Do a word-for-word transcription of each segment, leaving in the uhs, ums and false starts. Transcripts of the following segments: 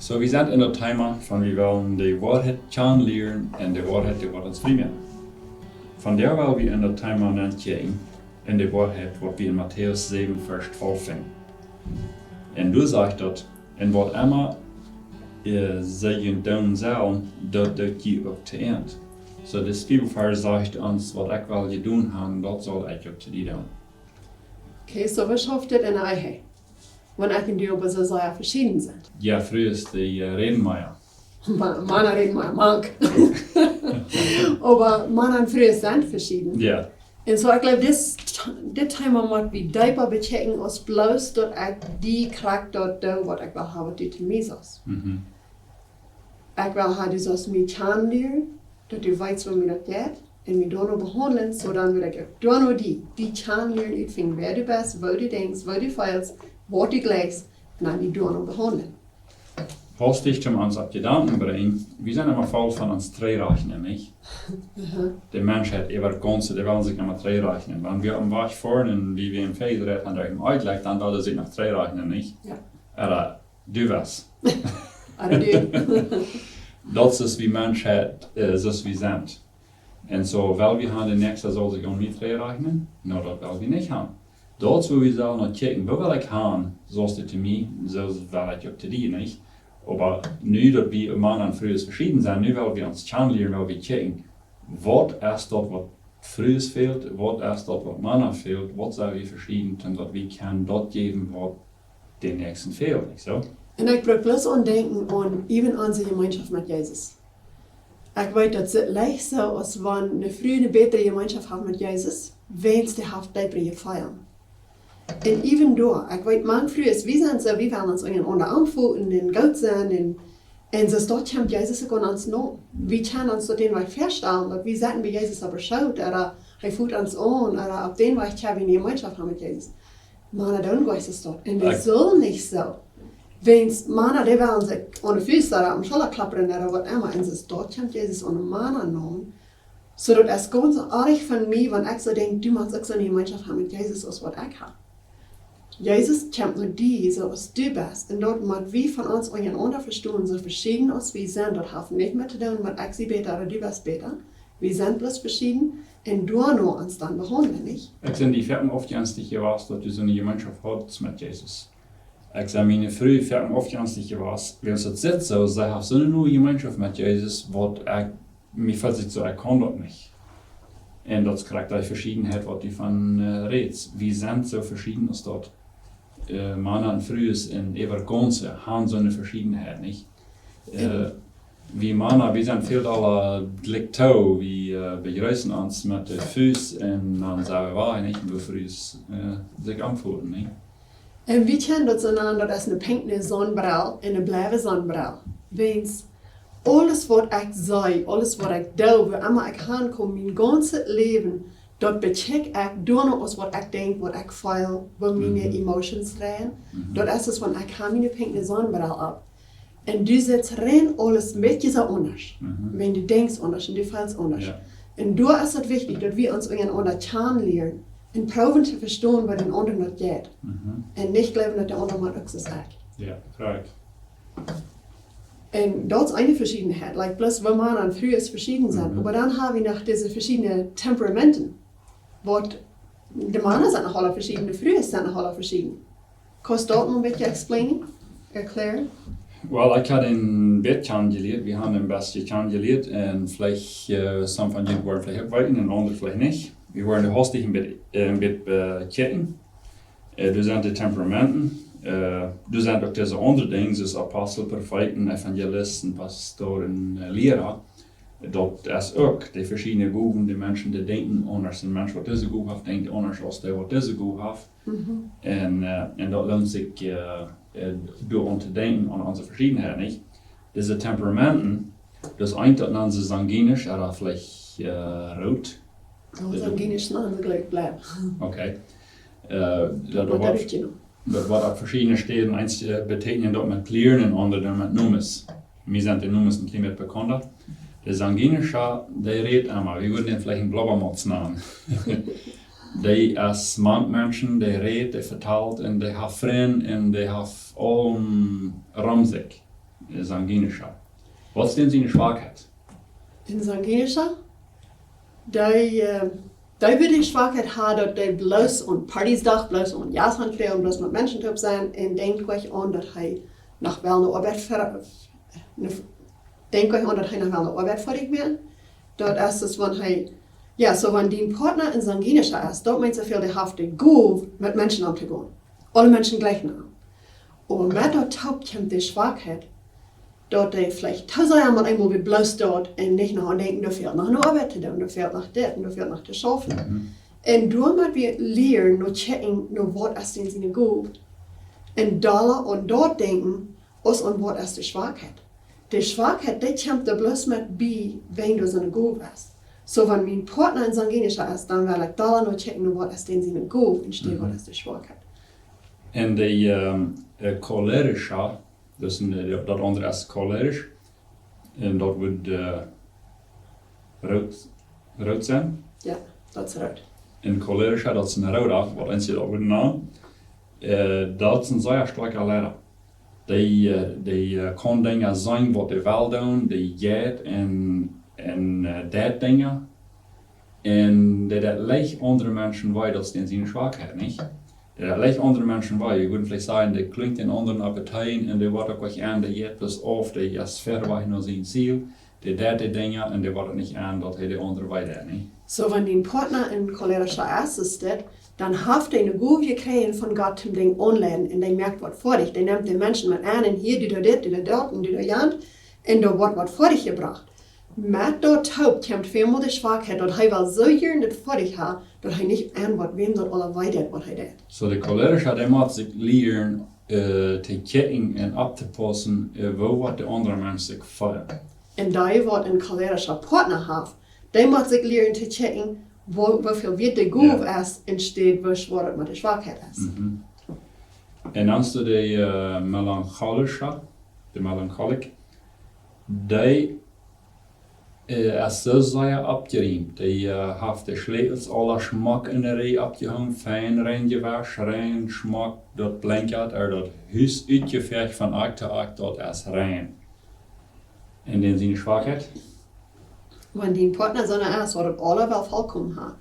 So, wie sent en daut Thema von wie wellen de Woarheit kjanen lieren un de Woarheit, dee woat ons frie moaken. Vondoag well wie en daut Thema nenn kjikjen, en de Woarheit, waut wie en Matäus säwen, Varsch twalf finjen. Un doa sajcht daut: "Un waut emma, äh, see junt doonen sellen, daut doot jie uk to an." So, de Bibelvarsch sajcht ons: "Waut ekj well jedonen hab, daut saul ekj uk to die doonen." Okay, so, waut schauft dit en de Ehe, wan ekj un du oba soo sea veschieden sent? Jo, Frues, dee, äh, räden mea. Ma-, Mana räden mea, mank. Oba Mana un Frues sent veschieden. Jo. Un so, ekj jleew, dit, dit Thema mott wie deepa bekjikjen aus bloos daut ekj die krakjt daut doo, waut ekj well haben, waut du to mie sajchst. Mhm. Ekj well haben, du saust mie kjanen lieren, daut du weetst, woo mie daut jeit, un mie doano behaundlen, so dan well ekj uk doano die, die kjanen lieren, utfinjen, wäa du best, woo du denkjst, woo du feelst, waut du jleichst, un dan die doano behaundlen. Waut ekj toom ons opp Jedanken brinj, wie sent emma voll von ons trigjrajchnen, nich? Mhm. De Menschheit äwa gaunz, dee wellen sikj emma trigjrajchnen. Wan wie oppem Wajch foaren un wie wäm Fäd rät, dan derch em Eidlek, dan well dee sikj noch trigjrajchnen, nich? Jo. Ooda du west. Ooda du. Daut es wie Menschheit, äh, soo aus wie sent. Un so well wie haben, de Näakjsta saul sikj aun mie trigjrajchnen? No, daut well wie nich haben. Daut es, woo wie sellen no kjikjen, woo well ekj haben, soo aus du to mie, soo well ekj uk to die, nich? Oba nu daut wie Mana un Frues veschieden sent, nu well wie ons kjanen lieren, well wie kjikjen, waut es daut, waut Frues fält, waut es daut, waut Mana fält, waut sent wie veschieden, un daut wie kjennen daut jäwen, waut dän Näakjsten fält, nich soo? Un ekj bruck bloos aun denkjen aun even onse Jemeenschoft met Jesus. Ekj weet, daut es leicht soo, aus wan eene Fru eene bätre Jemeenschoft haft met Jesus, wiels dee haft deepre Jefeelen. Un even doa, ekj weet, mank Frues, wie sent soo, wie wellen ons unjarenaunda aunfoten un goot sennen un, un soo, daut kjemt Jesus uk aun ons no. Wie kjennen ons daut dän Wajch väastalen, daut wie sitten bie Jesus oppem Schoot, ooda hee fot ons aun, ooda opp dän Wajch kjenn wie eene Jemeenschoft haben met Jesus. Mana doonen nich soo. Un daut saul nich soo. Wiels Mana, dee wellen sikj aun de Fust ooda opp de Schulla klappen ooda waut emma. Un soo, daut kjemt Jesus aun de Mana no. So daut es gaunz oajch von mie, wan ekj soo denkj, du motst uk soone Jemeenschoft haben met Jesus aus waut ekj hab. Jesus kjemt no die, soo aus du best. Un daut mott wie von ons unjarenaunda vestonen, soo veschieden aus wie sent, daut haft nich met to doonen, waut ekj sie bäta ooda du best bäta. Wie sent bloos veschieden un doano ons dan behaundlen, nich? Ekj sie die foaken aufjenstich jewast, daut du soone Jemeenschoft haudst met Jesus. Ekj sie miene Fru foaken aufjenstich jewast, wiels daut sitt soo, see haft soone goode Jemeenschoft met Jesus, waut ekj, mie felt sikj soo, ekj kaun daut nich. Un daut es krakjt dee Veschiedenheit, waut du von, äh, rätst. Wie sent soo veschieden aus daut. Äh, Mana un Frues en äwa gaunz haben soone Veschiedenheit, nich? Äh, wie Mana, wie sent väl dolla jlikj too, wie, äh, bejreessen ons met de Fust un dan sent wie wajch, nich? Un wie Frues, äh, sikj aunfoten, nich? Un wie kjennen daut soo nanen, daut es eene pinkne Sonnenbrille un eene blauwe Sonnenbrille. Wiels aules waut ekj see, aules waut ekj doo, wua emma ekj hankom, mien gaunzet Läwen, daut bekjikj ekj doano aus waut ekj denkj, waut ekj feel, woo miene Emotions räden. Mhm. Daut es aus wan ekj hab miene pinkne Sonnenbrille opp. Un du sitst rein aules een bät soo aundasch. Mhm. Wan du denkjst aundasch un du feelst aundasch. Jo. Un doa es daut wichtich, daut wie ons unjarenaunda kjanen lieren un proowen to vestonen, waut dän aundren daut jeit. Mhm. Un nich jleewen, daut de aundra mau uk soo es aus ekj. Jo, krakjt. Un daut es eene Veschiedenheit. Like, bloos woo Mana un Frues veschieden sent. Mhm. Oba dan hab wie noch dise veschiedne Temperamenten. Waut, de Mana sent noch aula veschieden, de Frues sent noch aula veschieden. Kaust du daut noch een bät explainen? Erklären? Well, ekj hab een bät kjanen jelieet. Wie haben een bät kjanen jelieet. Un veleicht, äh, some von junt woaren veleicht uk weeten un aundre veleicht nich. Wie woaren daut hastich een bät, äh, een bät bekjikjen. Äh, doa sent de Temperamenten. Äh, doa sent uk dise aundre Dinja, soo aus Apostel, Profeeten, Evangelisten, Pastoren, äh, Liera. Daut es uk, de veschiedne Gowen, de Menschen, dee denkjen aundasch. Een Mensch, waut dise Gow haft, denkjt aundasch aus dee, waut dise Gow haft. Mhm. Un, äh, un daut loont sikj, äh, äh, doa aun to denkjen, aun onse Veschiedenheit, nich? Dise Temperamenten, daut eent, daut nanen see sangwinisch, ooda veleicht, äh, root. Oh, sangwinisch nanen see, jleew ekj, blauw. Okay. Äh, daut, daut woat, daut woat opp veschiedne Städen, eenje, äh, beteekjnen daut met Kjleeda un aundre dan met Nomes. Mie sent de Nomes een kjlien bät bekaunda. De sangwinische, dee rät emma, wie wudden dän veleicht een Blabbermotz nanen. Dee es mank Menschen, dee rät, dee vetalt un dee haft Frind un dee haft aulem rom sikj. Sanguinischer. Waut es dän siene Schwakheit? Dän Sanguinischer? Dee, äh, dee wudd de Schwakheit haben, daut dee bloos aun Partys docht, bloos aun Jast han kjrieen, bloos met Menschen toop sennen un denkjt nich aun, daut hee noch well eene Oabeit ver-, eene, denkjt nich aun, daut hee noch well eene Oabeit fa die moakt. Daut es, daut wan hee, jo, soo wan dien Partner een Sanguinischer es, daut meent soo väl, dee haft de Gow met Menschen omtogonen. Aule Menschen jlikj no am. Oba met daut toop kjemt de Schwakheit, daut hee veleicht too sea mau eemol wada bloos deit un nich nodenkjt, doa fält noch eene Oabeit to doonen, doa fält noch dit un doa fält noch to schaufen. Mhm. Un doa mott wie lieren, no checken, no waut es dän siene Gow. Un dolla aun daut denkjen, aus aun waut es de Schwakheit. De Schwakheit, dee kjemt doa bloos met bie, wan du soone Gow hast. Soo, wan mien Partner een Sanguinischer es, dan well ekj dolla no checken, no waut es dän siene Gow, enne Städ waut Mhm. es de Schwakheit. Un de, ähm, äh, Cholerischer, daut es een, äh, daut aundre es cholerisch. Un daut wudd, äh, root, root sennen. Jo, daut es root. Un Cholerischer, daut es een Rooda, waut eent daut wudd nanen. Äh, daut es een sea stoakja Leida. Dee, äh, dee, äh, kaun Dinja seenen, waut hee well doonen, dee jeit un, un, äh, deit Dinja. Un dee deit leicht aundre Menschen wee, daut es dän siene Schwakheit, nich? Dee deit leicht aundre Menschen wee. Wie wudden veleicht sajen, dee kjlinjt dän aundren opp de Teen un dee woat uk nich aun, dee jeit bloos auf, dee es wieda wajch no sien Ziel. Dee deit de Dinja un dee woat nich aun, daut hee de aundre wee deit, nich? Soo, wan dien Partner een Cholerischer es, es daut, dan haft hee eene Gow jekjräajen von Gott, om Dinja auntoleiden, un dee moakt waut fa die. Dee nemt de Menschen met aun un hia, du doa dit, du doa daut un du doa jant, un doa woat waut fa die jebrocht. Met daut toop kjemt väl de Schwakheit, daut hee well soo jieren daut fa die haben, daut hee nich aunwoat, wäm daut aula wee deit, waut hee deit. Soo, de Cholerischa, dee mott sikj lieren, äh, to checken un opptopaussen, äh, woo waut de aundre Mensch sikj feelt. Un dee, waut een cholerischa Partner haft, dee mott sikj lieren to checken, woo, woo väl wieet de Gow Jo. es, enne Städ woo schwoa daut met de Schwakheit es. Mhm. Un dan hast du de, äh, Melancholische, de Melancholic. Dee, äh, es soo sea oppjerieemt. Dee, äh, haft de Schlätels aula schmock enne Rieej oppjehongen, fein rein jewascht, rein schmock, daut Blankjett, ooda daut Hus utjefäacht von Akj to Akj, daut es rein. Un dän siene Schwakheit? Wan dien Partner soona es, waut daut aula well vollkomen haft,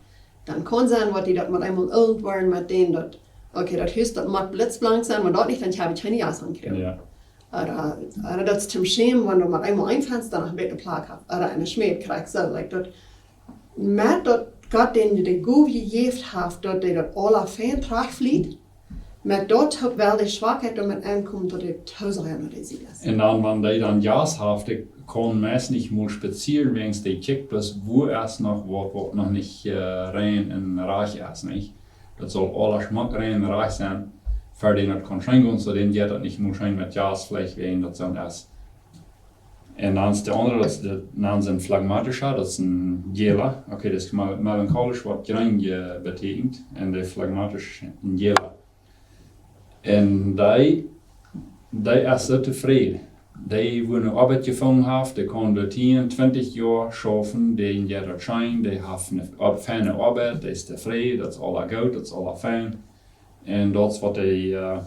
dan kaun sennen, waut dee daut met eemol oolt woaren met dän daut, okay, daut Hus, daut mott blitzblank sennen, wan daut nich, dan hab ekj kjeene Jast aun kjrieen. Jo. Ooda, ooda daut es tom schämen, wan du met eemol een Fensta noch een bät Plakj hast, ooda eene Schmäd kjrichst, soo, like, daut, met daut Gott dän de Gow jejäft haft, daut dee daut aula fein trajchtfliet, met daut uk well de Schwakheit doamet aunkomen, daut dee too sea no de Sied es. Un dan, wan dee dan Jast haft, dee kaun meist nich mol spazieren, wäajens dee kjikjt bloos, wua es noch waut, waut noch nich, äh, rein un rajcht es, nich? Daut saul aula schmock rein un rajcht sennen, ver dee daut kaun scheen gonen, soo dän jeit daut nich mol scheen met Jast veleicht, wäajens daut soo es. Un dan es de aundre, daut es de, dan es een Phlegmatischer, daut es een Jäla. Okay, daut es mel-, melancholisch, waut jreen, äh, betekjent. Un de Phlegmatisch een Jäla. Un dee, dee es soo tofräd. Dee, wua eene Oabeit jefungen haft, dee kaun doa tieen, twintich Joa schaufen, dee jeit daut scheen, dee haft eene Oab-, feine Oabeit, dee es tofräd, daut es aula goot, daut es aula fein. Un daut es waut dee, äh,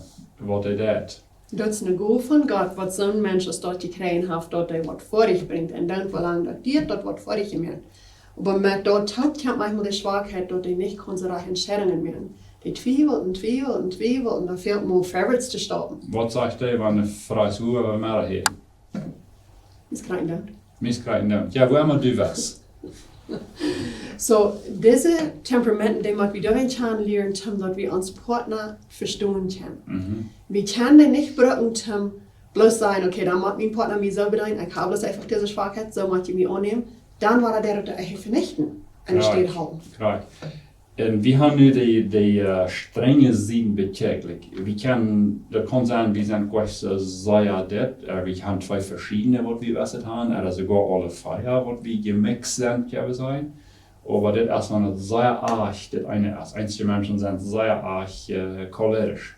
waut dee deit. Daut es eene Gow von Gott, waut soon Mensch aus daut jekjräajen haft, daut hee waut fa die brinjt. Un dan, woo lang daut diat, daut woat fa die jemoakt. Oba met daut toop kjemt maunchmol de Schwakheit, daut dee nich kaun soo rajcht Entscheidungen moaken. Dee twiewelt un twiewelt un twiewelt un dan fält mol verwoats to stoppen. Waut sajcht dee, wan de Fru es, wua wie mea heen? Mie es krakjt endoont. Mie es krakjt endoont. Jo, wua emma du west. Soo, dise Temperamenten, dee mott wie doahan kjanen lieren, toom daut wie ons Partner vestonen kjennen. Mhm. Wie kjennen dee nich brucken, toom bloos sajen, okay, dan mott mien Partner mie soo bedeenen, ekj hab bloos eefach dise Schwakheit, soo mott jie mie aunnämen. Dan woat hee daut uk venichten un Krakjt. Stell hoolen. Krakjt. Un wie haben nu de, de, äh, strenje Sieden bekjikjt. Like, wie kjennen, daut kaun sennen, wie sent nich soo sea dit, äh, wie haben twee veschiedne, waut wie wesset haben, ooda soogoa aule vea, waut wie jemixt sent, kjenn wie sajen. Oba dit es dan daut sea arch, dit eene es. Eenje Menschen sent sea arch, äh, cholerisch.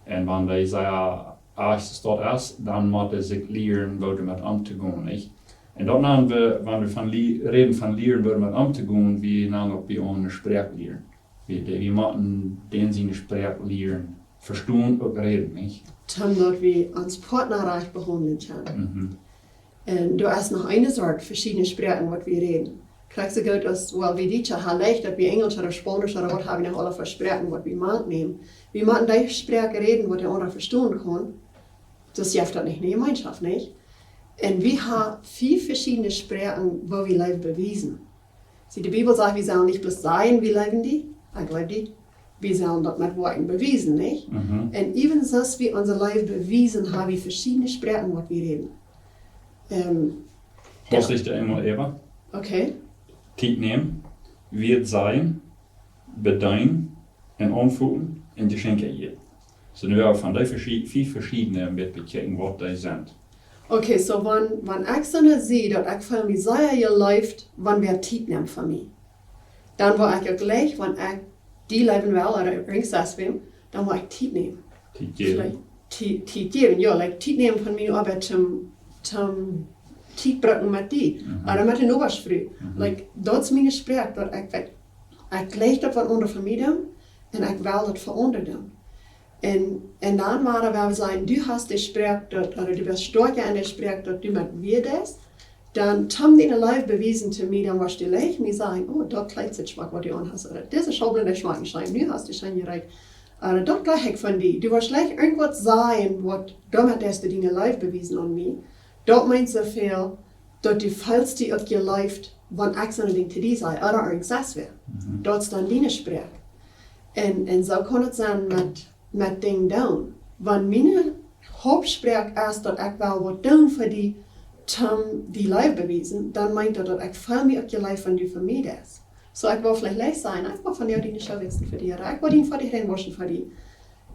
Un wan dee sea arch es daut es, dan mott hee sikj lieren, woo doamet omtogonen, nich? Un daut nanen wie, wan wie von lie-, räden von lieren, woo doamet omtogonen, wie nanen uk bie ons Sproak lieren. Wie, dee, wie motten dän siene Sproak lieren, vestonen uk räden, nich? Toom daut wie ons Partner rajcht behaundlen kjennen. Mhm. Un doa es noch eene Sort veschiedne Sproaken waut wie räden. Krakjt soo goot aus, well, wie Dietsche ha leicht daut wie Enjelsch ooda Spaunisch ooda waut ha wie noch aula fa Sproaken waut wie mank nämen. Wie motten dee Sproak räden waut de aundra vestonen kaun. Sest jeft daut nich ne Jemeenschoft, nich? Un wie ha fief veschiedne Sproaken woo wie Leew bewiesen. See, de Bibel sajcht, wie sellen nich bloos sajen, wie leewen die, ekj leew die. Wie sellen daut met Woakjen bewiesen, nich? Mhm. Un even soo aus wie onse Leew bewiesen, ha wie veschiedne Sproaken waut wie räden. Ähm, Hast ja. Dich doa eemol äwa? Okay. Tiet nämen, Wieed sajen, bedeenen un aunfoten un Jeschenkja jäwen. Soo, nu ha wie von dee veschi-, fief veschiedne een bät bekjikjen waut dee sent. Okay, soo wan, wan ekj soo nu sie daut ekj feel mie sea jeleeft, wan wäa Tiet nemt fa mie. Dan woa ekj uk jlikj, wan ekj die leewen well, ooda irjent sest wäm, dan woa ekj Tiet nämen. Tiet jäwen. Veleicht Tiet, Tiet jäwen, jo, like, Tiet nämen von miene Oabeit toom, toom Tiet brucken met die. Mhm. Ooda met de Nobaschfru. Mhm. Like, daut es miene Sproak, daut ekj weet, ekj jlikj daut waut aundre von mie doonen, un ekj well daut fa aundre doonen. Un, un dan wada, wan wie sajen, du hast de Sproak daut, ooda du best stoakja en de Sproak daut du met Wieed deist, dan toom diene Leew bewiesen to mie, dan woascht du jlikj mie sajen, oh, daut Kjleet sitt schmock waut du aun hast, ooda dise Schaublen dee schmakjen scheen, nu hast du scheen jereet, ooda daut jlikj ekj von die. Du woascht jlikj irjent waut sajen waut, doamet deist du diene Leew bewiesen aun mie. Daut meent soo väl, daut du feelst die uk jeleeft, wan ekj soone Dinj to die saj, ooda irjent sest wäa. Mhm. Daut es dan diene Sproak. Un, un soo kaun et sennen met, met Dinj doonen. Wan miene Hauptsproak es daut ekj well waut doonen fa die, toom die Leew bewiesen, dan meent daut daut ekj feel mie uk jeleeft wan du fa mie deist. Soo, ekj woa veleicht leicht sajen, ekj woa vondoag diene Schoo wiksen fa die, ooda ekj woa dien Foatich reinwoschen fa die.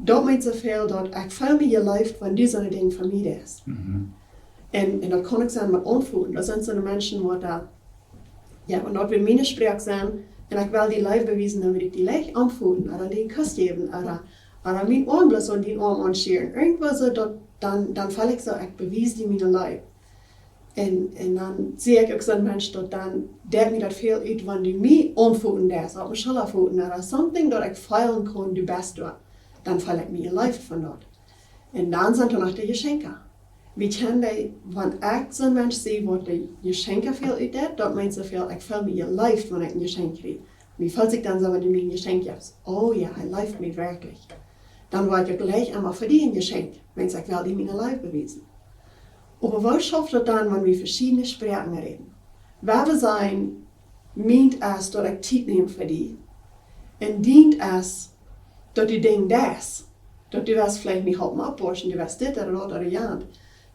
Daut meent soo väl daut ekj feel mie jeleeft wan du soone Dinj fa mie deist. Mhm. Un, un daut kaun uk sennen met aunfoten. Doa sent soone Menschen waut doa, jo, wan daut wea miene Sproak sent, un ekj well die Leew bewiesen, dan well ekj die leicht aunfoten, ooda die een Kuss jäwen, ooda, ooda mien Oarm bloos aun dien Oarm aunschieren. Irjent waut soo, daut, dan, dan feel ekj soo, ekj bewies die miene Leew. Un, un dan see ekj uk soon Mensch daut dan, deit mie daut väl ut wan du mie aunfoten deist, opp de Schulla foten, ooda something daut ekj feelen kaun, du best doa. Dan feel ekj mie jeleeft von daut. Un dan sent doa noch de Jeschenkja. Wie kjennen dee, wan ekj soon Mensch sie waut de Jeschenkja väl utdeit, daut meent soo väl, ekj feel mie jeleeft wan ekj een Jeschenkj kjrie. Mie feelt sikj dan soo wan du mie een Jeschenkj jefst. Oh jo, hee leeft mie werkjlich. Dan woa ekj uk jlikj emma fa die een Jeschenkj, wan ekj well die miene Leew bewiesen. Oba woo schauft daut dan, wan wie veschiedne Sproaken räden? Wan wie sajen, mient es daut ekj Tiet näm fa die. Un dient es daut du Dinj deist. Daut du woascht veleicht mie halpen oppwauschen, du woascht dit ooda daut ooda jant.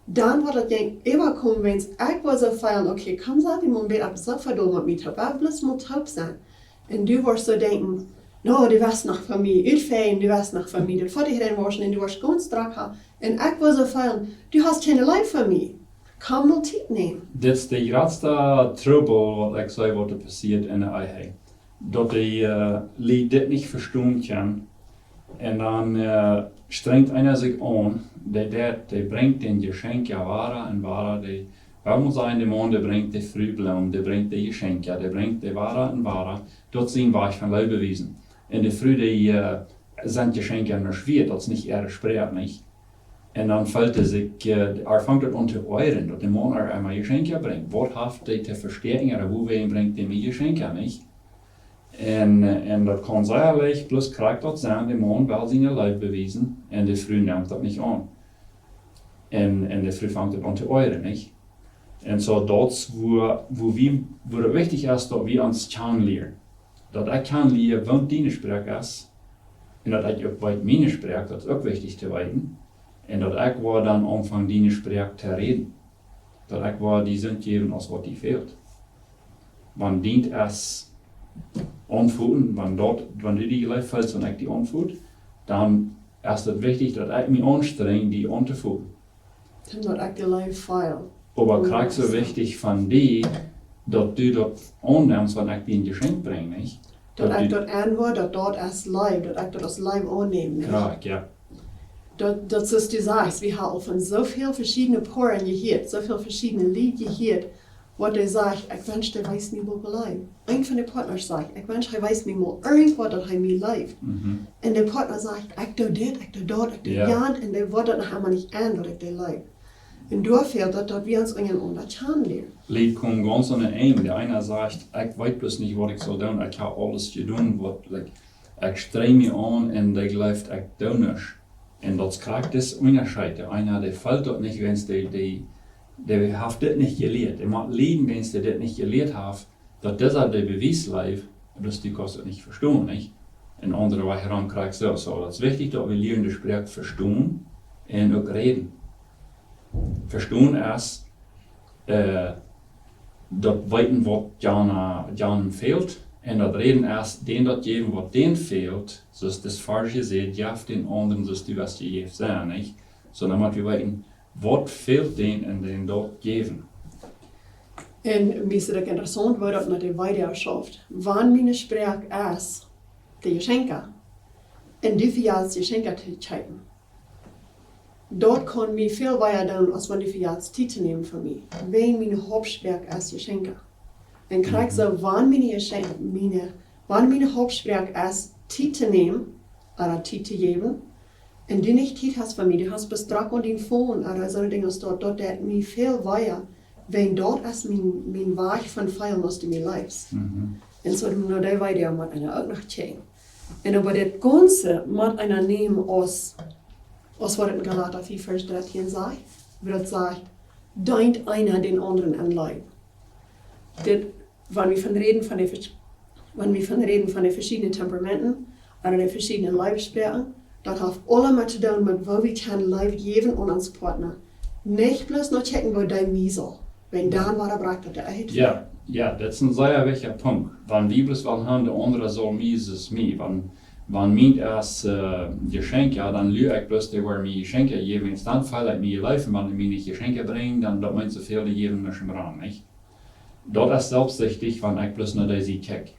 Dan woat daut Dinj äwakomen, wan ekj woa soo feelen, okay, komm, sat die mol een bät opp de Sofa doa met mie toop, wie bloos mol toop sennen. Un du woascht soo denkjen, no, du woascht noch fa mie utfeien, du woascht noch fa mie daut Foatich reinwoschen, un du woascht gaunz drock haben. Un ekj woa soo feelen, du hast kjeene Leew fa mie. Kaun mol Tiet nämen. Dit es de jratste Trubbel waut ekj see waut doa passieet en de Ehe. Daut de, äh, Lied dit nich vestonen kjennen. Un dan, äh, strenjt eena sikj aun, dee, dee, dee brinjt dän Jeschenkja wada un wada, dee, well wie sajen, de Maun, dee brinjt de Fru Bloomen, dee brinjt de Jeschenkja, dee brinjt dee wada un wada, daut es sien Wajch von Leew bewiesen. Un de Fru, dee, äh, sent Jeschenkja nuscht wieet, daut es nich äare Sproak, nich? Un dan feelt see sikj, äh, hee fangt daut aun to oajren, daut de Maun äa emma Jeschenkja brinjt. Waut haft dee to vestäakjen, ooda wuawäajen brinjt dee mie Jeschenkja, nich? Un, äh, un daut kaun sea leicht bloos krakjt daut sennen, de Maun well siene Leew bewiesen, un de Fru nemt daut nich aun. Un, un de Fru fangt daut aun to oajren, nich? Un soo, daut es wua, wua wie, wua daut wichtich es, daut wie ons kjannenlieren. Daut ekj kjannenlia, waut diene Sproak es, un daut ekj uk weet miene Sproak, daut es uk wichtich to weeten. Un daut ekj woa dan aunfangen, diene Sproak to räden. Daut ekj woa die sent jäwen aus waut die fält. Wan dient es aunfoten, wan daut, wan du die jeleeft feelst, wan ekj die aunfot, dan es daut wichtich, daut ekj mie aunstrenj, die auntofoten. Daut ekj die Leew feel. Oba krakjt soo wichtich von die, daut du daut aunnemst, wan ekj die een Jeschenkj brinj, nich? Daut ekj daut aunwoa, daut daut es Leew, daut ekj daut aus Leew aunneem, nich? Krakjt, jo. Daut, daut es, du sajchst, wie haben aul von soo väl veschiedne Poaren jehieet, soo väl veschiedne Lied jehieet, Waut dee sajcht: "Ekj wensch, dee wees mie mol leew." Een von de Partners sajcht: "Ekj wensch, hee wees mie mol irjentwaut, daut hee mie leeft." Mhm. Un de Partner sajcht: "Ekj doo dit, ekj doo daut, ekj doo jant." Un dee woat daut noch emma nich en, daut ekj dee leew. Un doa fält daut, daut wie ons unjarenaunda kjanen lieren. Lied komen gaunz aun een Enj. De eena sajcht: "Ekj weet bloos nich, waut ekj saul doonen. Ekj hab aules jedonen, waut, like, ekj streng mie aun un ekj jleew, ekj doo nuscht." Un daut es krakjt dis Unjascheet. De eena, dee feelt daut nich, wiels dee, dee, dee haft dit nich jelieet. Dee mott lieden, wiels dee dit nich jelieet haft, daut disa de Bewies leeft, daut du kaust daut nich vestonen, nich? Een aundra Wajch rom krakjt soo. Soo, daut es wichtich, daut wie lieren de Sproak vestonen un uk räden. Vestonen es, äh, daut weeten, waut dän, dän fält, un daut räden es, dän daut jäwen, waut dän fält, soo aus daut Varsch sajcht: "Jeff dän aundren, soo aus du west jejäft sennen", nich? Sonda mott wie weeten, waut fält dän, un dän daut jäwen. Un mie es daut uk interessaunt, woo daut met de Weedoag schauft. Wan miene Sproak es de Jeschenkja, un du vejätst Jeschenkja to kjeepen, daut kaun mie väl wee doonen, aus wan du vejätst Tiet to nämen fa mie. Wiels miene Hauptsproak es Jeschenkja. Un krakjt soo, wan miene Jeschenkja, miene, wan miene Hauptsproak es Tiet to nämen, ooda Tiet to jäwen, un du nich Tiet hast fa mie, du hast bloos drock aun dien Phone ooda soone Dinja aus daut, daut deit mie väl wee, wiels daut es mien, mien Wajch von feelen, aus du mie leefst. Mhm. Un soo, no dee Weedoag mott eena uk noch kjikjen. Un äwa dit Gaunze mott eena nämen aus, aus waut en Galata vea Varsch dartieen sajcht, wua daut sajcht: "Deent eena dän aundren en Leew." Dit, wan wie von räden von de, wan wie von räden von de veschiedne Temperamenten ooda de veschiedne Leefsproaken, daut haft aula met to doonen met woo wie kjennen Leew jäwen aun ons Partner. Nich bloos no kjikjen, woo dee mie saul. Wiels dan woat daut, brinjt daut de Ehe. Jo, jo, daut es een sea wichtja Punkt. Wan wie bloos wellen haben, de aundra saul mie, es mie. Wan, wan mie es, äh, Jeschenkja, jo, dan lua ekj bloos, dee woat mie Jeschenkja jäwen, wiels dan feel ekj mie jeleeft. Wan dee mie nich Jeschenkja brinjen, dan, daut meent soo väl, dee jäwen mie nuscht rom, nich? Daut es selfstsichtich, wan ekj bloos no dee Sied kjikj.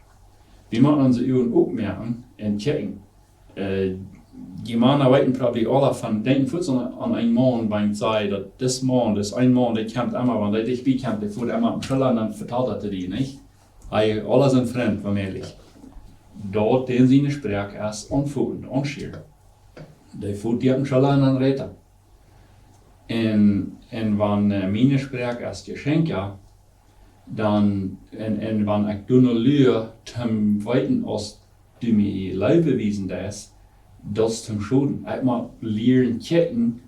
Wie motten onse Uagen opmoaken un kjikjen. Äh, dee Mana weeten probably aula von, denkjen fuaz aun, aun een Maun, wan see daut, dis Maun, dis een Maun, dee kjemt emma, wan dee dicht bie kjemt, dee foot emma opp de Schulla un dan vetalt daut to die, nich? Hee, aula sent Frind, wamöglich. Daut dän siene Sproak es aunfoten, aunschieren. Dee foot die opp de Schulla un dan rät hee. Un, un wan, äh, miene Sproak es Jeschenkja, dan, un, un wan ekj doo no lua, toom weeten, aus du mie Leew bewiesen deist, daut es toom Schoden. Ekj mott lieren kjikjen,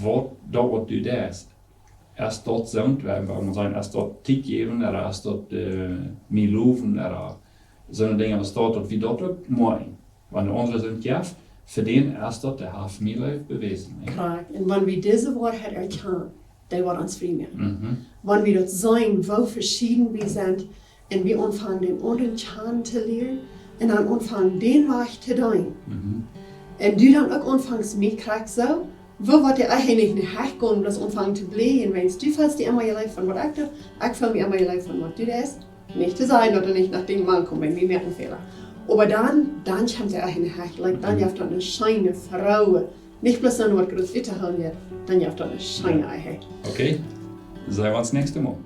waut, daut waut du deist. Es daut soont, wan, wan wie sajen, es daut Tiet jäwen, ooda es daut, äh, mie lowen, ooda soone Dinja aus daut, daut wie daut uk motten. Wan de aundra soont jeft, fa dän es daut, dee haft mie Leew bewäsen, nä? Krakjt. Un wan wie dise Woarheit erkjanen, dee woat ons frie moaken. Mhm. Wan wie daut seenen, woo veschieden wie sent, un wie aunfangen, dän aundren kjanen to lieren, un dan aunfangen, dän Wajch to deenen. Mhm. Un du dan uk aunfangst, mie krakjt soo, woo woat de Ehe nich en de Hecht gonen, bloos aunfangen to blieejen, wiels du feelst die emma jeleeft von waut ekj doo, ekj feel mie emma jeleeft von waut du deist. Nich to sajen, daut du nich no dän Maun kjemst, wiels wie moaken Fäla. Oba dan, dan kjemt de Ehe en de Hecht, like, dan jeft daut eene scheene Fru. Nich bloos dan waut groot uttohoolen, dan jeft daut eene scheene Ehe. Okay, seen wie ons näakjstet Mol.